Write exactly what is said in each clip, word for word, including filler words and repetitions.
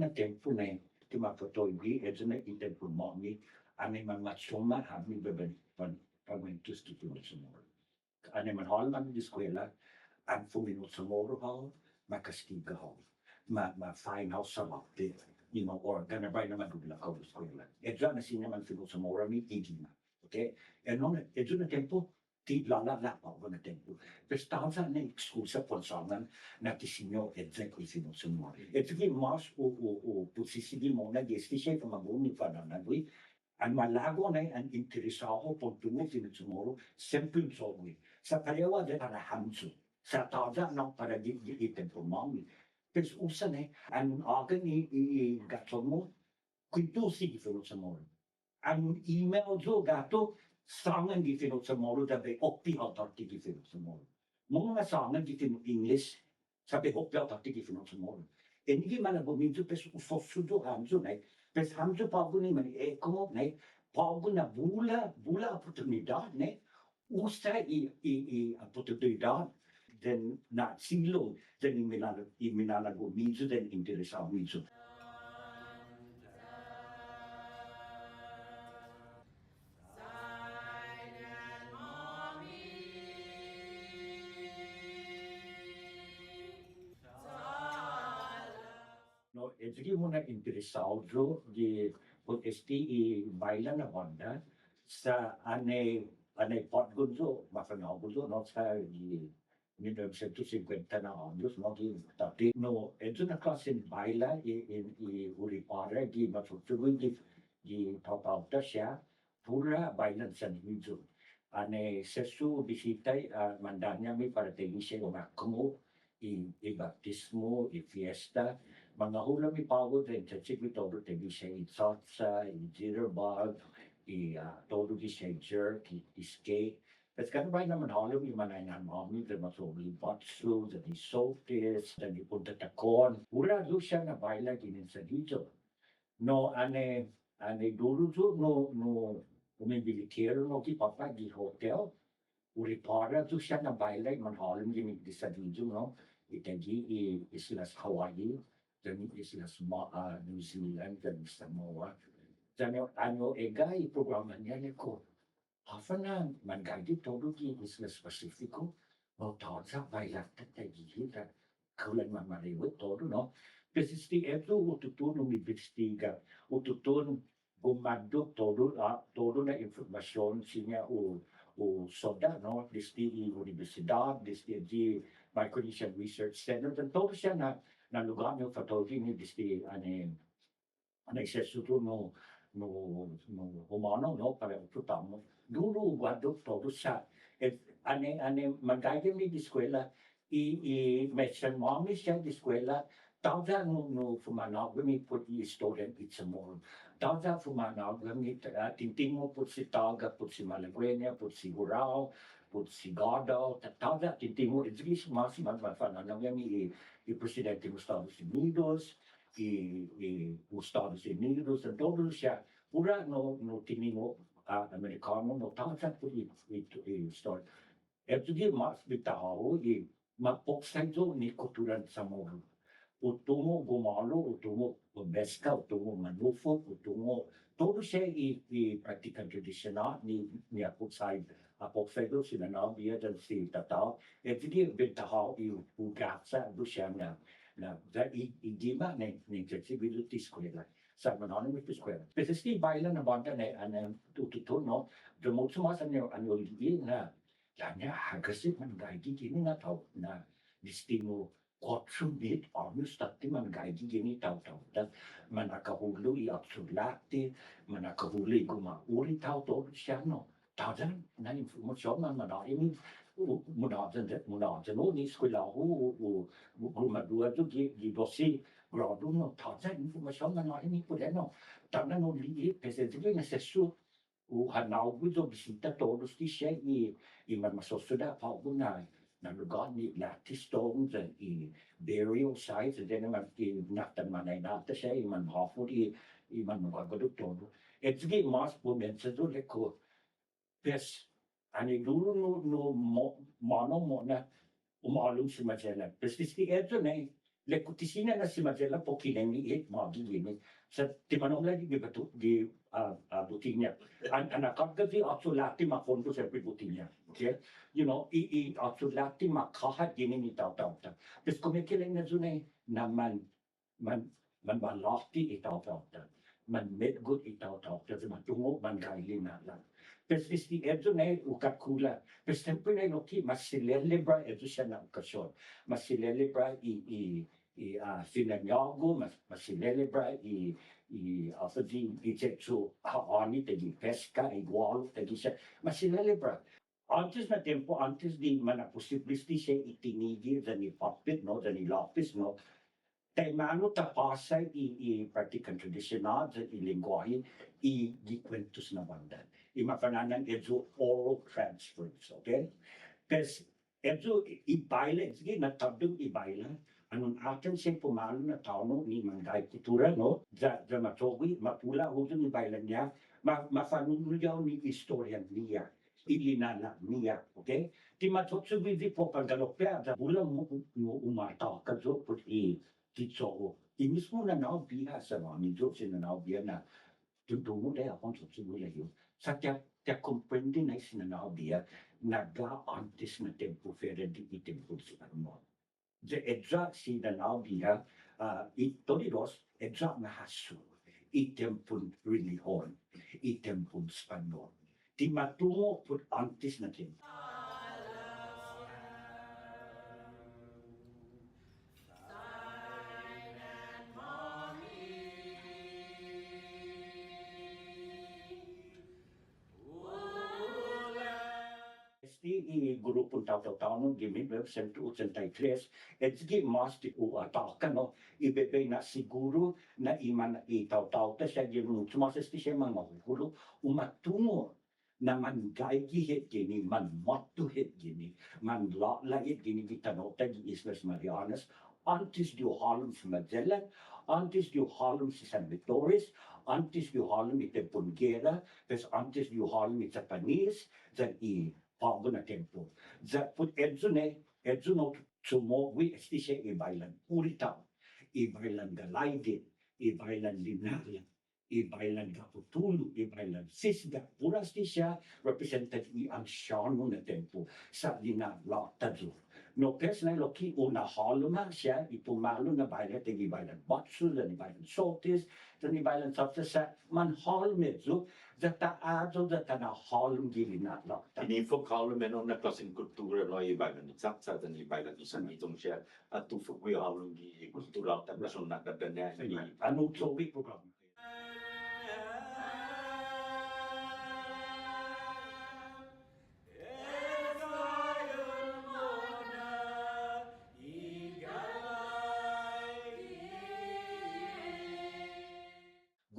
Na tiempo ni, ti ma fatobi, este na i tiempo-måmi, anai manmachoma hami bai ban, ban, ban kuentos gi fino' CHamoru. Anai manhålom hami gi eskuela, an fumino' CHamoru hao, ma kastiga hao. Ma, ma fine hao sa' måtto, you know, or gana bai na ma dubla hao gi eskuela. Este na siña man fino' CHamoru hami i gima'. Okay? Enao, este na tiempo, ti låla'la' på'go na tiempo. Pues tåya' na ekskusa para un sångan na ti siña exactly fino' CHamoru. Este ki mas u, u, u, put sigi mo'na gi este siha i famagu'on ni fa'nå'gue. An malago' na an interesao hao para un tungo' fino' CHamoru, siempre un cho'gue. Sa' parehu ha' de para hamyo. Sa' tåya' no para gi, gi, gi tiempo-måmi. Pues usa na, an ågang i, i, i ga'chong-mu, kuentusi gi fino' CHamoru. An email yu' guatu, sångan gi fino' CHamoru, ya bai hoppe hao tåtte gi fino' CHamoru. Mungnga sångan gi fino' English, sa' bai hoppe hao tåtte gi fino' CHamoru. Enao gi malago'-miyu, pues u sosso yu' hamyo, nai. Pues hamyo på'go ni man ekungok, nai. På'go na bula, bula oportunidåt, nai. Usa i, i, i oportunidåt, yan na'silu, yan i minala-, i minalago'-miyu, yan interesao-miyu. No, este ki muna'interesao yu' gi, put este i baila na bånda, sa' anai, anai påtgon yu', mafa'nå'gue yu', no, sa' gi mil novesientos sinkuenta na åños, no, gi tåtte. No, este na klåsen baila i, i, i hu ripåra gi macho'cho'gue gi, gi taotao-ta siha, puru bailan sanhiyong. Anai sesso bisita, ah, mandaña' hami para taiguihi siha i umakungok, i, i bautismo, i fiesta. Mangahula hami på'go yan che'cho'-gue todu taiguihi siha i cha-cha, i jitterbug, i, ah, todu gi siha i jerk, i, i skate. Pues kada bai na manhålom i mañaina-måmi, yan macho'gue i botsu, yan i sotes, yan i punta takon. Puru ayu siha na baila ginen sanhiyong. No, anai, anai duru yu' no, no, no, mi military no gi påpa' gi hotel. Hu ripåra ayu siha na baila i manhålom guini gi sanhiyong, no. I taiguihi i Islas Hawaii, yan i Islas Ma-, ah, New Zealand, yan i Samoa. Yan annai hu egga' i programa-ña, ilek-hu, håfa na manggaige todu gi Islas Pasifiko, no tåya' baila-ta taiguihi, ya kulan mamarehu todu, no. Pues este ayu hu tutuhon umibistiga, hu tutuhon gumaddok todu, ah, todu na informasion siña hu, hu sodda', no, desde i unibetsidåt, desde i Micronesian Research Center, yan todu siha na, na lugåt ni hu fatobi ni desde anai, anai sesso yu' no, no, no humånao, no, para otro tåno'. Duru hu guaddok todu sa', eh, anai, anai manggaige hami gi eskuela, i, i mission-måmi siha gi eskuela, tåya' no, no fuma'nå'gue hami put i estorian i CHamoru. Tåya' fuma'nå'gue hami, ah, tintingo' put si Tåga, put si Malagueña, put si Hurao, put si Gådao, ta-, tåya' tintingo', i, i, mas, mas, mas fa'nå'gue hami i, i presidente de Estados Unidos, i, i Estados Unidos, yan todu siha, puru no, no tiningo', ah, Amerikånu, no tåya' put i, i, i estor-. Este i mas bihå-hu i mapoksai yu' ni kutturan CHamoru. Hu tungo' gumålo', hu tungo' beska, hu tungo' manufok, hu tungo' todu siha i, i praktikan tradisionåt ni, ni ha poksai, ha poksai yu' si nanå-hu yan si tatå-hu. Este i bihå-hu i hu gasa yu' siha na, na, ya i, i gima' ni, ni che'cho'-gue yu' ti eskuela. Sa' manhånao hami ti eskuela. Pues este baila na bånda ni, anai hu tutuhon, no, ya mucho mas annai, annai hu li'e' na, ya ni, hågas hit manggaige guini na tao, na desde no kuåttro mit åños tåtte manggaige guini taotao-ta. Manakahulo' i apsulåte, manakahulo' i guma'u'uri tao todu siha, no. Tåya' na informasion man, manhånao hami, u-, munhåyan, munhåyan yu' ni eskuela-hu, u-, u-, u-, gumaradua yu' gi, gi dose grådu, no. Tåya' informasion manhånao hami put, no. Tåya' na hu li'e', pues este na sesso, hu hanåogue yu' bisita todu este siha i, i manmasosodda' på'go na, na lugåt ni Latis Stones, i burial sites, yan i man, i natan mañaina-ta siha, i manhåfot, i, i manmaguaguaddok todu. Este i mas bumensa yu', ilek-hu, pues, annai duru no, no mo-, månu mo'na, umålom si Magellan. Pues, desde este na, Ilek-hu ti siña na si Magellan para u kinenne' i magi guini. Sa' ti manåmla' gi batu-, gi, ah, ah, butiña. An, annai karga i åcho' latte, mafondo siempre butiña. Okay? You know, i, i åcho' latte ma kahat guini ni taotao-ta. Pues kumeke'ilek-ña ayu nai na man, man, manmalåte' i taotao-ta. Manmetgot i taotao-ta. Sa' matungo' manggai lina'la'. Pues desde ayu nai u kalkula. Pues siempre nai lokkue' ma selebra ayu siha na okasion. Ma selebra i, i, i, ah, finañågu, ma, ma selebra i, i, ah, håfa i, i che'cho' ha'åni, taiguihi peska, i guålo, taiguihi siha, ma selebra. Åntes na tiempo, åntes di mana'posipble este siha i tinige' yan i påppet, no, yan i låpes, no. Taimanu ta påsa i, i praktikan tradisionåt yan i lengguåhi, i gi kuentos na bånda. I mafana'an ayu oral transfers, okay? Pues, ayu i, i baila, ayu i na'tåddong i baila, annai un atan siha i pumalu na tåno' ni manggai kuttura, no? Ya, ya ma cho'gue, ma pula' huyong i bailan-ñiha, ma, ma fanu'i hao ni i estorian-ñiha, i lina'la'-ñiha, okay? Ti ma cho'cho'gue i påpa' galoppia, ya bula mo, mo, u ma tåka yo', put i, ti cho'gue. I mismo nanå-hu biha sa' ma ni yo' si nanå-hu biha na, Ti tungo' de håfa cho'cho'gue lahi. Sa' ti ha, ti ha komprende nai si nanå-hu biha na ga åntes na tiempo fuera di i tiempon Españot. Ya eyu si nanå-hu biha, ah, i todu i dos, eyu na hasso. I tiempon relihion, i tiempon Españot. Ti ma tungo' put åntes na tiempo. Este i grupon taotao tåno' gi mil novecientos ochenta y tres, ayu i mås ti u, ah, tåka, no, i bai, bai na'siguru na i man, i taotao-ta siha gi mucho mås este siha manmahuhulo', u ma tungo' na manggaige hit guini, manmåtto hit guini, manlå'la' hit guini gi tano'-ta gi Islas Marianas, åntes di u hålom si Magellan, åntes di u hålom si San Vittorius, åntes di u hålom i tiempon gera, pues åntes di u hålom i Japanese, yan i på'go na tiempo. Ya put ayu nai, ayu no chumo'gue este siha i bailan uritao, i bailan galaide', i bailan lina'la', i bailan gaputulu, i bailan fisga, puru este siha representa i ansiånu na tiempo, sa' lina'la'-ta yu'. No, pues nai lokkue' un na'hålom ha' siha i pumalu na baila taiguihi bailan boksu, yan i bailan sotis, yan i bailan såpsa sa' manhålom ayu, ya ta ayu, ya ta na'hålom gi lina'la'-ta. Tinifok hålom enao na klåsen kuttura lao i bailan såpsa, yan i bailan i sanhiyong siha, ha tufok gue' hålom gi kutturao-ta, pues un na'daña' i. Annai un cho'gue program.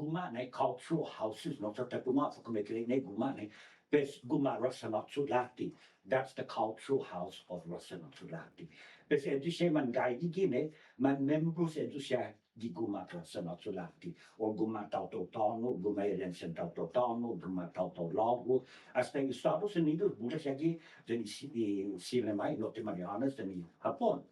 Guma' nai cultural houses, no, sa' ta guma' håfa kumeke'ilek-ña nai guma' nai, pues guma' Råsan Åcho' Latte. That's the cultural house of Råsan Åcho' Latte. Pues ayu siha manggaige guini, manmiembros ayu siha gi guma' Råsan Åcho' Latte, or guma' taotao tåno', guma' erensian taotao tåno', guma' taotao lågu, asta i Estados Unidos, bula siha gi, yan i si-, i Sile Mai, Norte Marianas, yan i Hapon.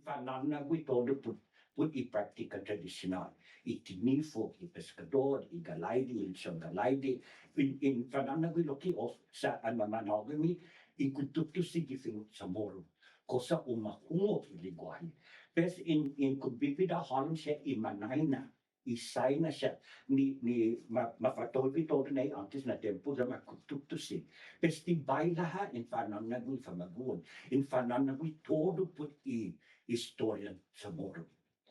Fanånå'gue todu put, put i praktika tradisionåt. I tinifok, i peskadot, i galaide', i lechon galaide'. In, in fanånå'gue lokkue' håfa sa' an manmanhågong i, i kututusi gi fino' Chamoru. Kosa u ma hungok i lengguåhi. Pues in, in kumbibida hålom siha i mañaina, i saina siha, ni, ni ma, ma fatobi todu nai åntes na tiempo ya ma kututusi. Pues ti baila ha' in fanånå'gue famagu'on, in fanånå'gue todu put i estorian Chamoru.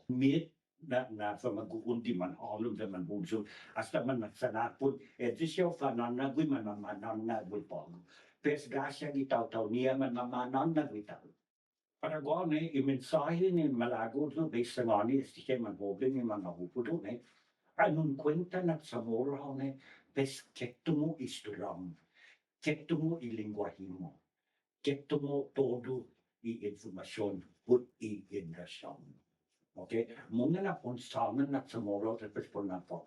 Mit na, na famagu'on di manhålom ya manhuyong, asta manmansanapon, ayu siha u fanånå'gue man, man, manmanånå'gue på'go. Pues gasia gi taotao-ña man, man, manmanånå'gue ta'lo. Para guåhu nai, i mensåhi ni malago' yu' bai sangåni este siha manhoben ni manmahuhulo' nai. Annai un kuenta na Chamoru hao nai, pues ketungo' i estoriå-mu, ketungo' i lengguåhi-mu, ketungo' todu i informasion put i inrasion. Okay? Mungnga na pon sångan na Chamorro, pues pon na pon.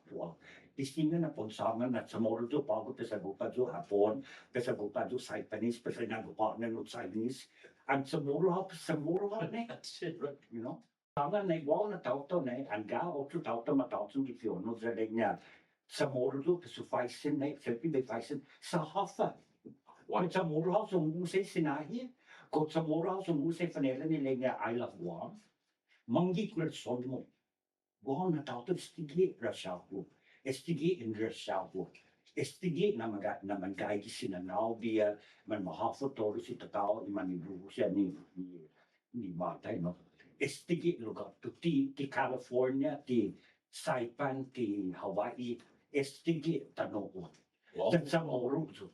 Pues mungnga na pon sångan na Chamorro yu' på'go, pues agupa' yu' Hapon, pues agupa' yu' Saipanese, pues agupa' na nu Chinese. An Chamorro, pues Chamorro, ne? That's it, right? You know? Sångan nai guåhu na taotao nai, anggen otro taotao matå'chong gi fi'on-hu, ya ilek-ña Chamorro yu', pues hu faisen nai, siempre bai faisen, sa' håfa. Kao Chamorro hao sa' umusai sinahi, kao Chamorro hao sa' umusai fane'nana, ilek-ña I love Guam. Mångge' korason-mu. Guåhu na taotao estague' rasao-hu. Estague' in rasao-hu. Estague' na mangga-, na manggaige si nanå-hu biha, manmahåfot todu si tatå-hu i mane'lu siha ni, ni ni måtai, no? Estague' lugåt-hu ti, ti California, ti Saipan, ti Hawaii, estague' tano'-hu. Wow. Yan Chamorro yu'.